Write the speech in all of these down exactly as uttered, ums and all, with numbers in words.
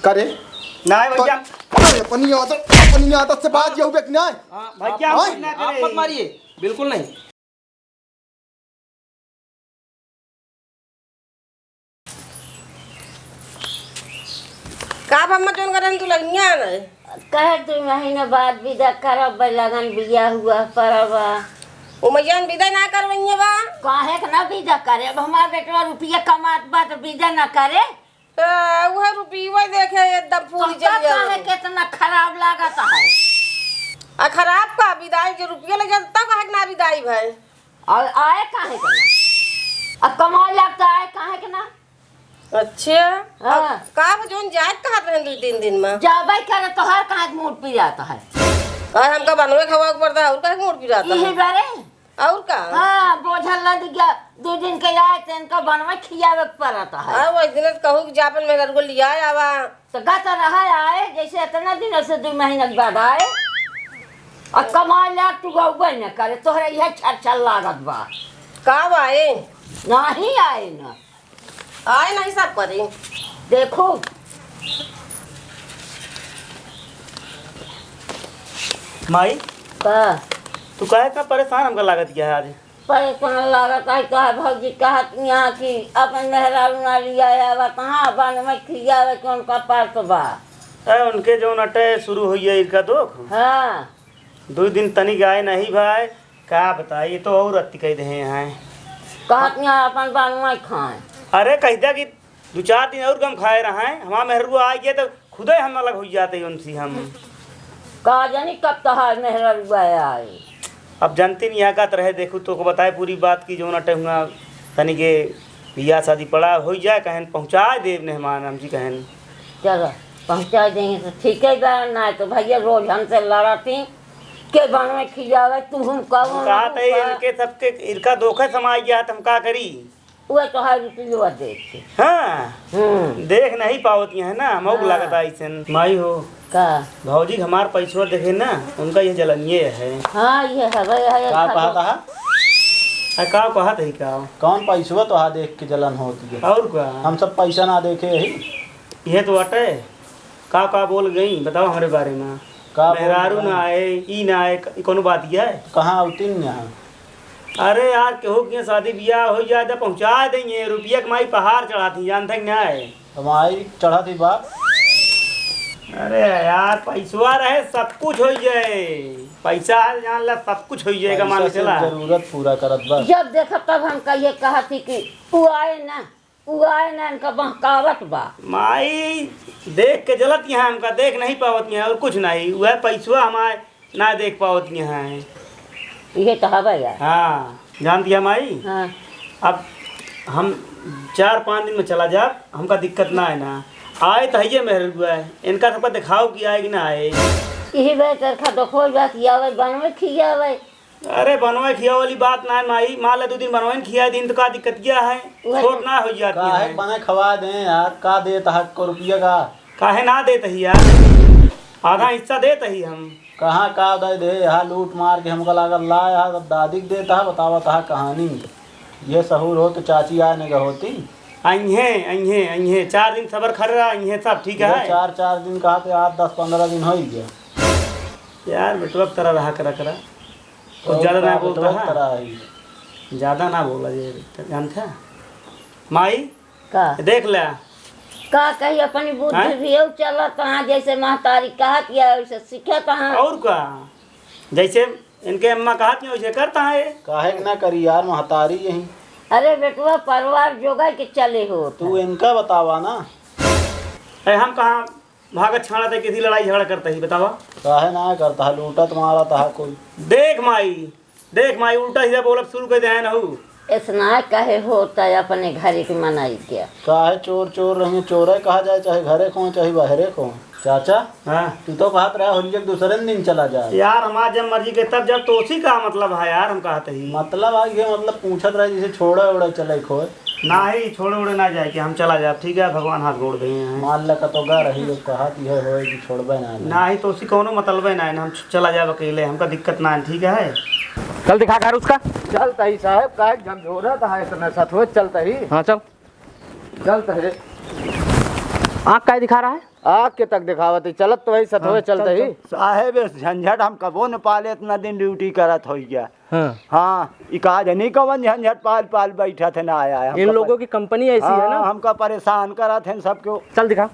करे। नाहीं तो भैया। अरे, अपनी आदत, अपनी आदत से बात ये हुए कि नाहीं? हाँ, भैया, हम हाँ? कुछ ना आप करे। मत मारिए, बिल्कुल नहीं। का बा, मत जोन करन दुल्हनिया न? कहे दुइ महीना बाद विदा करब, लगन बियाह हुआ परब। ओ मैया, विदा ना करवइये बा। काहे के ना विदा करे? अब हमार बेटवा रुपया कमात बा तो विदा ना करे? तो उहे रुपया देखे एकदम पूरी तो चली का जाए। काहे के इतना खराब लागत है? आ खराब का, विदाई के रुपया लगे तब काहे के ना विदाई भाई? और आए काहे के ना? अब कमाए लाग तो आए काहे के ना? अच्छा। हाँ। अब का बा जोन जाए कहत रहे दुइ तीन दिन में? जाबे करे तोहार काहे के मूड पिरात है? और हमका बनवे खवावे के पड़ता है, और काहे के मूड पिरात है? यही बारे? और का? हाँ, बोझल लद गया, दुइ दिन के आए, तो इनका बनवे खियावे के पड़त है। हाँ, वही दिन तो कहू कि जा अपन मेहरारू को लिया आवा। तो गा तो रहा आए, जैसे इतना दिन से दुइ महीना के बाद आए। और कमाए लाग तू गौबे न करे, तोहरा यह छर छर लागत बा। का बा ए? नाहीं आए न। आए नहीं सब करी। देखो। माई, का? तू काहे इतना परेशान हमका लागत गया है आज? परेशान लागत है, कहा भौजी कहत यहाँ कि अपन मेहरारू ना लिया आवा, कहाँ बन में खियावे के उनका पास बा। ए, उनके जौन अटे शुरू हुई है इनका दुख। हाँ। दुइ दिन तनिक आए नहीं भाई, का बताई, ये तो और अति कह दे हैं। कहत यहाँ अपन बनवा खाए। अरे कह दिया कि दो चार दिन और गम खाए रहे, हमार मेहरुआ आ गया तो खुदे हम अलग हो जाते हैं उनसे हम। का जानी कब तहार मेहरुआ आए। अब जानते नहीं यहाँ का तरह देखू तो को बताए पूरी बात की जो ना टहुआ तनी के बियाह शादी पड़ा हो जाए, कहन पहुँचा दे मेहमान हम जी कहन। चलो, पहुँचा देंगे तो ठीक है बा, ना तो भैया रोज हमसे लड़ती के बनवे खियावे, तू हम कहूँ कहा तो इनके सबके इनका धोखा समाई गया तो हम का करी? उहे तोहार रुपया देख के। हाँ। हम्म। देख नहीं पावत है ना, मौक हाँ। लगता ऐसन। माई हो। का? भौजी हमार पैसवा देखे ना, उनका ये जलनिये है। हाँ, ये हवे है, का खा कहत लो। हा? आ, का कहत है का? कौन पैसवा तोहार देख के जलन होती है? और का? हम सब पैसा ना देखे ही। ये तो अटे। का, का बोल गई? बताओ हमरे बारे में। का बोल मेहरारू गई? ना आए, ई ना आए, क-, कोनो बात ही है? कहाँ आवती न यहाँ? अरे यार, केहू के शादी बियाह हो जाए तो पहुँचा देंगे, रुपया के माई पहाड़ चढ़ाती, जानते कि ना है? तो माई चढ़ाती बाप। अरे यार, पैसवा रहे, सब कुछ हो जाए। पैसा है, जान ला, सब कुछ हो जाएगा, मान के पैसा से चला। जरूरत पूरा करत बा। जब देखब तब हम कहिए कहत ही कि तू आए ना, उ आए ना, इनका बहकावत बा। माई, देख के जलत यहाँ हमका देख नहीं पावत यहाँ और कुछ नहीं, वह पैसवा हमारे ना देख पावत यहाँ है। इहे तो हवा यार। हाँ, जानती है माई? हाँ। अब हम चार पाँच दिन में चला जाब, हमका दिक्कत ना है ना। आए तो है ये मेहरुआ है, इनका सबका दिखाओ कि आए कि ना आए। इही बे चरखा देखो बा कि आवे बनवे खियावे। अरे बनवे खिया वाली बात ना है माई, मान ले दो दिन बनवे न खिया दिन तो का दिक्कत क्या है? वही। छोट ना हो जाती काहे है। बने खवा दे यार, का देत हा को रुपया का? काहे ना देत ही यार? आधा हिस्सा देत ही हम। कहाँ का दे दे, यहाँ लूट मार के हमका लागल ला, यहाँ सब दादी के देत हा, बतावत हा कहानी। ये सहूर हो तो चाची आए ने होती। अइहे, अइहे, अइहे, चार दिन सबर कर रहा, अइहे सब ठीक ये है। चार, चार दिन कहा थे, आज दस पन्द्रह दिन हो ही गया। यार बेटवा तरह रहा करा करा। तो और ज्यादा ना का बोलता बतलाओ है। तरा ही। ज्यादा ना बोला जे, जानता है? माई, का? देख ले। का कही, अपनी बुद्धि हैं? भी यौ चलत हाँ, जैसे महतारी कहत या वैसे सीखत हाँ। और का? जैसे इनके अम्मा कहत या वैसे करता है। काहे के ना करी यार, महतारी यही। अरे बेटवा, परिवार जोगाई के चले हो। तू इनका बतावा ना। अरे हम कहाँ भागत छाड़त है, किसी लड़ाई झगड़ा करता ही, बतावा। काहे ना करता है, लूटत मारत है कोई। देख माई, देख माई, उल्टा सीधा बोलब शुरू कर दे है नहू। ऐसना कहे होता है अपने घरे के मनाई के। काहे चोर चोर रहिए, चोरे कहा जाए, चाहे घरे खोए, चाहे बाहरे खोए। चाचा, हाँ। तू तो कहत रहा होलिया के दूसरे दिन चला जाए। यार, हमार जब मर्जी के तब जब, तो उसी का मतलब है यार, हम कहते ही। मतलब आ ये मतलब पूछत रहे जैसे छोड़े उड़े चले खोए। नाही, छोड़े उड़े ना जाए कि हम चला जाब, ठीक है, भगवान हाथ गोड़ दे हैं। मान ले कतो गा रही, लोग कहत यह होए कि छोड़बे ना जाए। नाही, तो उसी कौनो मतलबे ना है, हम चला जाब अकेले, हमका दिक्कत ना है, ठीक है। चल दिखा घर उसका। चलता ही साहब, काहे झमझोरत है इतना सतवे, चलता ही। हाँ, चल। चलता है। आँख काहे दिखा रहा है? आँख के तक दिखावत है, चलत तो वही सत हाँ, होए चलत चल, ही। चल। साहेब, इस झंझट हम कबो न पाले, इतना दिन ड्यूटी करत होइगा। हाँ। हाँ, ई का जनी कवन झंझट पाल पाल बैठत है, ना आया है। इन हमका लोगों पर-, की कंपनी ऐसी है ना। हाँ, हमका परेशान करत है सबको। चल दिखा।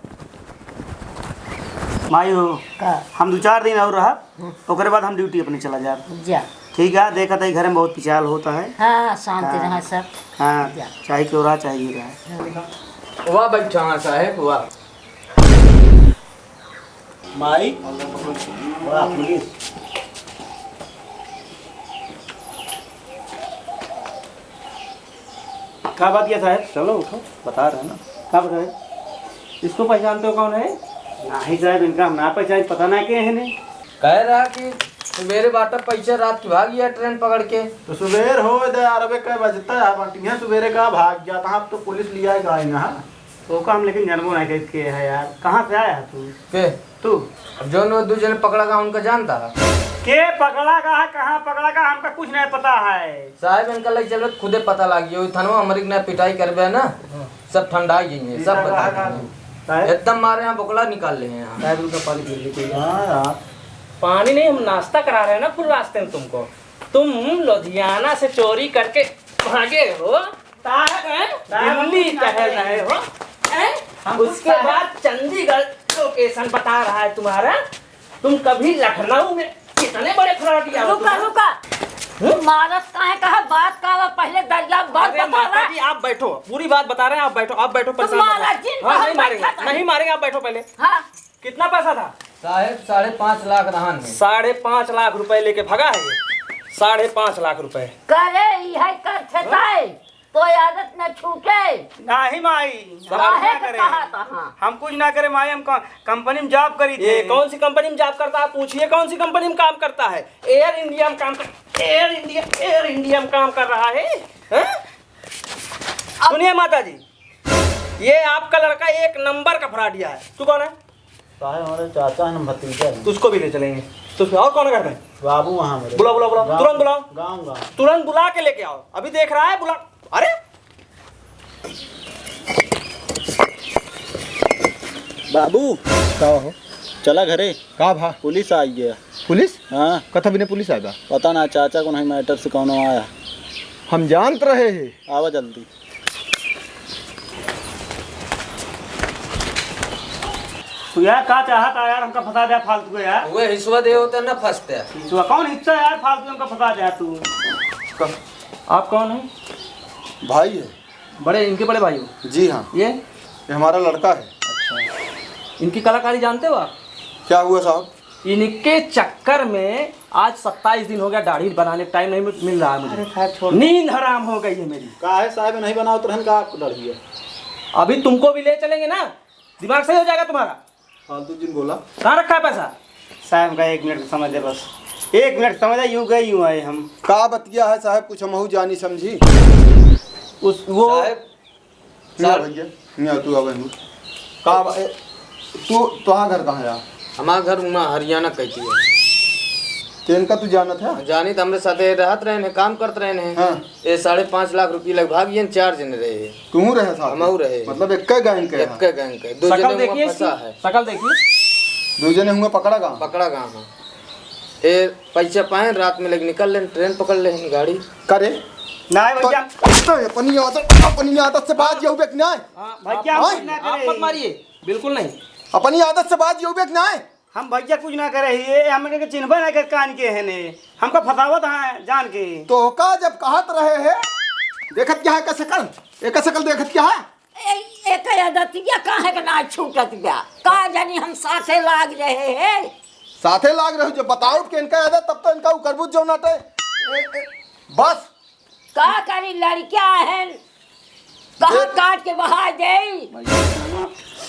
माई हो, का? हम दो चार दिन और रहब, हम्म। ओकरे बाद हम ड्यूटी अपने चला जाब। जा। ठीक है, देखत है घर में बहुत पिचाल होता है। हाँ, शांति हाँ। रहा सब। हाँ, जा। चाहे क्यों रहा, चाहे ये रहा। वाह बैठा हाँ साहेब, वाह। माई, वाह पुलिस। का बात किया साहेब? चलो उठो, बता रहे हैं ना। का बताए? इसको पहचानते हो कौन है? नहीं साहेब, इनका हम ना पहचान, पता ना के है ने। कह रहा कि सुबेरे बाटा पैसा रात की भाग गया ट्रेन पकड़ के। तो सुबेर हो दे यार, अबे कै बजता है, बटिया सुबेरे का भाग गया था, अब तो पुलिस लिया है गाय ना। ओका हम लेकिन जनबो नहीं करत के है यार, कहाँ से आया है तू? के? तू? अब जो नो दू जने पकड़ा का उनका जानता है? के पकड़ा का है, कहाँ पकड़ा का, हमका कुछ नहीं पता है। साहेब इनका लग चल खुदे पता लाग गया, थनवा हमारी ना पिटाई करबे ना, हाँ। सब ठंडा ही गई है, सब पीटा बता रहा है देंगे। साहेब? एकदम मारे यहाँ बोकला निकाल ले हैं यहाँ। साहेब उनका पानी पी लीजिए। हाँ यार। पानी नहीं, हम नाश्ता करा रहे हैं ना फुल रास्ते में तुमको। तुम लुधियाना से चोरी करके भागे हो, साहब, हैं? साहब, हम दिल्ली कुछ ना टहल करें। रहे हो, हैं? हम कुछ उसके साहब बाद चंडीगढ़ लोकेशन बता रहा है तुम्हारा। तुम कभी लखनऊ में कितने बड़े फ्रॉड किया हो रुका, तुमने? रुका। हम्म? मारत काहे का है? बात का बा? पहले दरिया बात अरे बता माता रहा। जी, आप बैठो, पूरी बात बता रहे हैं, आप बैठो, आप बैठो, तुम परेशान मत हो। मारा जिन हाँ, पर नहीं मारेंगे, बैठा था। नहीं मारेंगे, आप बैठो पहले। हाँ। कितना पैसा था? साहेब, साढ़े पाँच लाख रहन है। साढ़े पाँच लाख रुपए लेके भगा है ये। साढ़े पाँच लाख रुपए। करे, ई है कर थे हाँ? ताई, तो आदत न छूटे। नाही माई, हम काहे कुछ ना के करें। कहा था, हाँ? हम कुछ ना करें माई, हम क-, कंपनी में जॉब करी ये थे। कौन सी कंपनी में जॉब करता है? पूछिए कौन सी कंपनी में काम करता है? एयर इंडिया में काम कर, एयर इंडिया, एयर इंडिया में काम कर रहा है, हैं? अब सुनिए माता जी, ये आपका लड़का एक नंबर का फ्रॉडिया है। तू कौन है? साहब, हमारे चाचा हैं, हम भतीजा हैं। उसको भी ले चलेंगे। तो उसमें और कौन है घर में? बाबू वहाँ मेरे। बुलाओ, बुलाओ, बुलाओ, गाँव, तुरंत बुलाओ। गाँव, गाँव। तुरंत बुला के लेके आओ, अभी देख रहा है, बुला। अरे! बाबू। का हो? चला घरे। का भा? पुलिस आई गया। पुलिस? हाँ। कथा बिना पुलिस आएगा? पता ना, चाचा को नहीं मैटर से कौनो आया। हम जानत रहे हैं। आवा जल्दी। तू यार का चाहत आ यार, हमका फंसा दे फालतू के यार। उहे हिस्सा दे होते ना फंसते। हिस्सा कौन हिस्सा यार, फालतू हमका फंसा दे तू। आप कौन है? भाई है। बड़े, इनके बड़े भाई हो? जी हाँ। ये? ये हमारा लड़का है। अच्छा। इनकी कलाकारी जानते हो आप? क्या हुआ साहब? इनके चक्कर में आज सत्ताईस दिन हो गया, दाढ़ी बनाने का टाइम नहीं मिल, मिल रहा है मुझे। अरे साहब, छोड़। नींद हराम हो गई है मेरी। का है साहब, नहीं बनाओ तो रहन का आपको दाढ़ी है? अभी तुमको भी ले चलेंगे ना, दिमाग सही हो जाएगा तुम्हारा। फालतू जिन बोला। कहाँ रखा है पैसा? साहब, हमका एक मिनट का समय दे बस, एक मिनट का समय दे, यूं गए यूं आए हम। का बतिया है साहब, कुछ हमहू जानी समझी। उस, वो साहब, नहीं सर। भैया, नहीं आ, तू आवे हूँ। का बा-, ए, तू, तोहार घर कहाँ है? हमार घर उमा हरियाणा कहती है। तो इनका तू जानत है? जानी तो हमरे साथे रहत रहे हैं, काम करत रहे हैं। हाँ। ये साढ़े पाँच लाख रुपये लग भाग, ये चार जने रहे। तू रहे साथ? हमहू रहे। मतलब एक गैंग के है? एक गैंग के। दो शकल जने हुआ देखिए फंसा इसकी, है। शकल देखिए। दो जने हुआ पकड़ा गाँव? पकड़ा गाँव, हाँ। ए, पैसा पाए, रात में लेके निकल लेन, ट्रेन पकड़ लेन, गाड़ी। करे? ना, तो, भैया। तो अपनी आदत, अपनी आदत से बाज जाऊ बे कि ना? हाँ, भैया, हम हाँ? कुछ ना आप करे। मत मारिए, बिल्कुल नहीं। अपनी आदत से बाज जाऊ बे कि ना? हम भैया कुछ ना करे ही, ये हम के चिन्हबे ना कर कान के है ने। हमका फसावत है जान के। तो का जब कहत रहे हैं, देखत क्या है का शकल? एक शकल देखत क्या है? ए, एक आदतिया काहे के ना छूटत बा? का जानी हम साथे लाग रहे हैं। साथे लाग रहे हो, जब बताओ कि इनका आदत, तब तो इनका उकरबुत जो नटे। ए, ए, बस। का करी लड़कियां हैं, कहाँ देख। काट के बहा देई।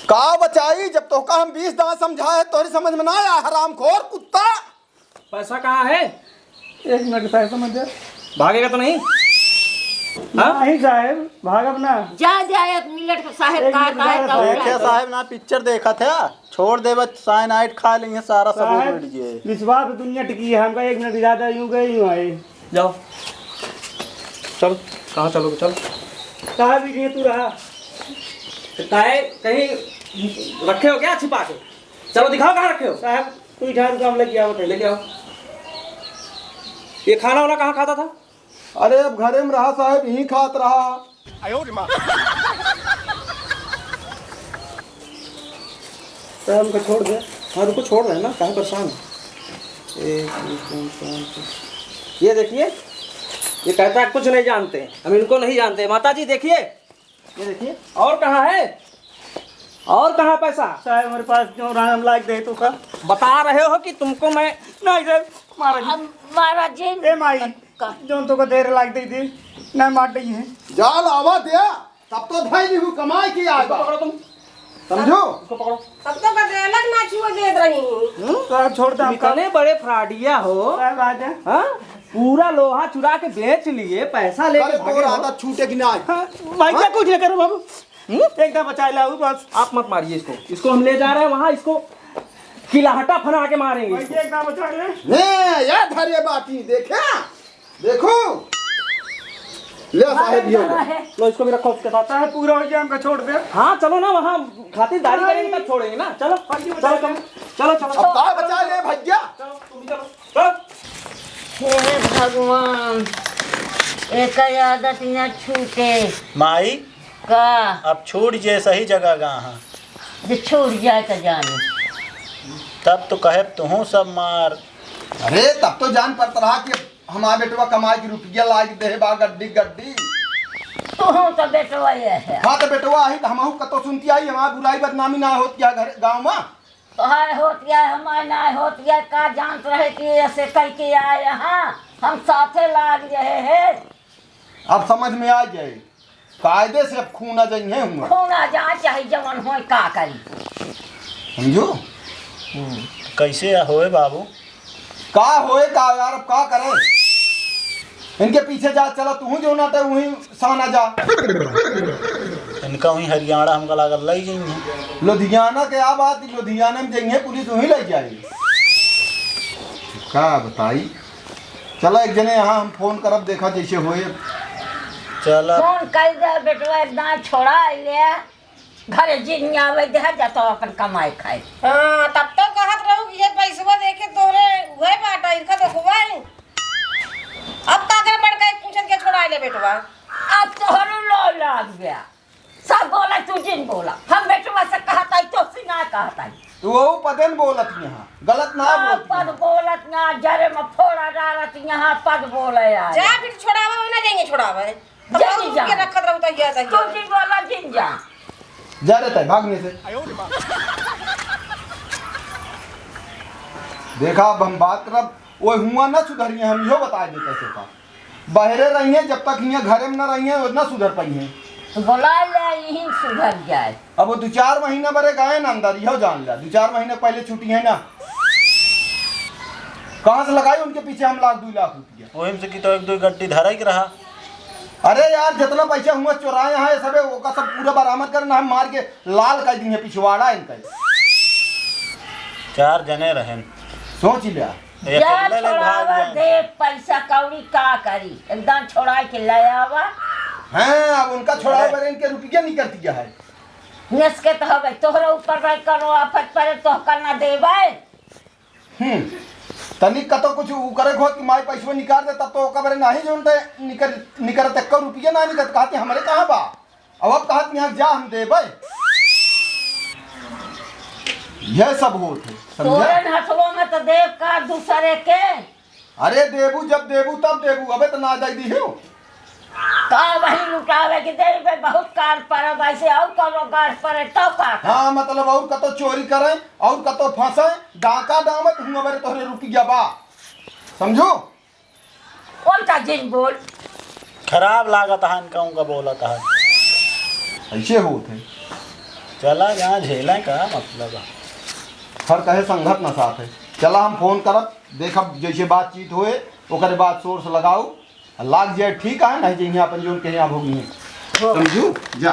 का बचाई, जब तोहका हम बीस दांत समझाए, तोहरी समझ में ना आया, हरामखोर कुत्ता। पैसा कहाँ है? एक मिनट, पैसा मत दे। भागेगा तो नहीं? हाँ? नहीं साहेब, भागब ना। जा, जा, एक मिनट के साहेब, एक कहा, मिनट कहा, साहेब। कहा, देखे कहा। साहेब ना, पिक्चर देखत है, छोड़ दे बस, साइनाइड खा लेंगे सारा, सब साहेब, उड़ गए। विश्वास पे दुनिया टिकी है, हमका एक मिनट इजाजत, यूं गए, यूं आए। जाओ, चल, कहाँ चलोगे, चल। कहाँ भी नहीं, तू रहा। काहे, कहीं रखे हो क्या छिपा के? चलो दिखाओ कहाँ रखे हो। साहब, कोई ठान काम लेके आओ, लेके आओ। ये खाना वाना कहाँ खाता था? अरे, अब घरे में रहा साहब, यहीं खात रहा। तो हमको छोड़ दे। हाँ, रुको, छोड़ रहे हैं ना, काहे परेशान हो? एक, दो, तीन, चार, पाँच। ये देखिए, ये कहता है कुछ नहीं जानते, हम इनको नहीं जानते। माता जी देखिए, ये देखिए, और कहाँ है, और कहाँ पैसा? साहब, हमारे पास जो राम लाग दे तो का? बता रहे हो कि तुमको मैं नहीं सर, महाराज जी। अब महाराज जी। ए माई, का? जौन तोका देर लाग दे दी, ना मार दई है। जा लावा दे, तब तो धई ली हूँ कमाई की आए इसको बा। पकड़ो तुम। समझो? इसको पकड़ो। तब तो बदलक ना छुए देत रही हूँ। हम्म? तो छोड़ दे तुम हमका। इतने बड़े फ्राडिया हो। क्या बात है? हाँ? पूरा लोहा चुरा के बेच लिए, पैसा लेके अरे भागे तोर हो। आदत छूटे कि ना? हाँ, भाई क्या कुछ ना करो बाबू। हम्म? एकदम बचाए लाऊ बस। आप मत मारिए इसको, इसको हम ले जा रहे हैं वहाँ, इसको किलाहटा फना के मारेंगे भाई इसको। एकदम बचा ले। ने, या धरे बाटी, देखे? देखो, ले साहेब, ये लो। लो, इसको भी रखो उसके साथ। चाहे पूरा हो जाए, हमका छोड़ दे। हाँ, चलो ना, वहाँ खातिरदारी करेंगे, तब छोड़ेंगे ना। चलो, चलो, चलो, चलो, चलो। अब का बचा ले भैया? चलो, तुम भी चलो, चलो। हे भगवान, एक आदत न छूटे। माई, का? अब छूट जे सही जगह गा हाँ। जे छूट जाए त जाने। तब तो कहे तुहूँ सब मार। अरे, तब तो जान पड़त रहा कि हमार बेटवा कमाई के रुपया लाग दे बा गड्डी गड्डी। तोहूँ तो बेटवा ये है। हाँ, तो बेटवा आई तो हमहू कतो सुनती आई, हमार बुराई बदनामी ना होत क्या घर गाँव में? तोहार होत क्या, हमार ना होत क्या, का जानत रहे कि ऐसे कह के आए यहाँ, हम साथे लाग रहे हैं। अब समझ में आ जाए, कायदे से अब खून आ जाइए हुआ। खून आ जाए चाहे जवन होए, का करी? समझो? हम्म। कैसे होए बाबू? का होए का यार, अब का करे? इनके पीछे जा, चला तू जो ना ते वहीं साना जा। इनका वहीं हरियाणा हमका लागल लई जाइए। लुधियाना के आ बात, लुधियाना में जाइए, पुलिस वहीं लई जाए। का बताई? चला एक जने यहाँ हम फोन करब, देखा जैसे होए। चला। फोन कर दे बेटवा, एक दाँत छोड़ा ले। घरे जिन आवे दे, जा तो अपन कमाए खाए। हाँ, तब तो कहत रहू कि ये पैसवा देके तोरे उहे बाटा, इनका तो हुआ ही। अब का करे, बड़का एक पूछन के छोड़ा ले बेटवा। अब तोहरो लो लाग गया। सब बोला, तू जिन बोला। हम बेटवा से कहत आई, तो से ना कहत आई। तू वो पदन बोलत यहाँ, गलत ना हाँ, बोलत पद यहाँ। बोलत ना, जरे में फोड़ा डालत यहाँ, पद बोले आ। जा बेटी, छोड़ावे, वही ना जाएंगे छोड़ावे। जा, जा। के रखत रहू तहिया, तहिया। तू जिन बोला, जिन जा। जा रे ताई, भाग में से। देखा, अब हम बात करब, वो हुआ ना सुधरिए, हम इहो बता देते से का। बहरे रहिए, जब तक हियाँ घरे में ना रहिए, वो ना सुधर पाइए। तो बोला ले, यहीं सुधर जाए। अब वो दो चार महीना बरे गए ना अंदर, इहो जान ला, दो चार महीना पहले छुट्टी है ना। कहाँ से लगाई उनके पीछे हम लाख, दो लाख रुपया? ओहिम से कि तो एक दो गड्डी धराई के रहा। अरे यार, जितना पैसा हुआ चोराए हैं सबे, ओका सब पूरा बरामद करना है, मार के लाल कर दी है पिछवाड़ा इनका। चार जने रहन। सोच लिया। ये जा अकेले ले भाग छोड़ावा जाए। दे, पैसा कौड़ी का करी, एकदम छोड़ा के ले आवा। हाँ, अब उनका छोड़ावे अरे। बरे इनके रुपया निकल दिया है। नस के तो हवे, तोहरे ऊपर भाई करो आफत परे, तोहका ना देवे। हम्म, तनिक कतो कुछ उ करे के होत कि माई पैसवा निकाल दे, तब तो ओका बरे नाही जोन दे निकर, निकरत, एको रुपया ना निकरत, कहत हमरे कहाँ बा? अब, अब कहत यहाँ जा हम देबे। यह सब होत है, समझा? तोरे हथवा में तो देब का दूसरे के? अरे देबू, जब देबू तब देबू, अबे तो ना दे दी हो। का वही लुटावे के दे बे, बहुत कार पड़े, वैसे और करो गाढ़ पड़े, तो का कर? हाँ, मतलब और कतो चोरी करे, और कतो फंसे, डाका डामत हुआ बरे तोहरे रुपया बा। समझो? उनका जिन बोल। खराब लागत है इनका, उनका बोलत है। ऐसे होत है। चला जहाँ झेलें का मतलब है। हर कहे संगत न साथ है। चला हम फोन करब, देखब जैसे बातचीत होए, ओकरे बाद सोर्स लगाऊ। लाग जाए ठीक है, नहीं जइहे अपन जोन के यहाँ भोगी है। हो। समझू? जा।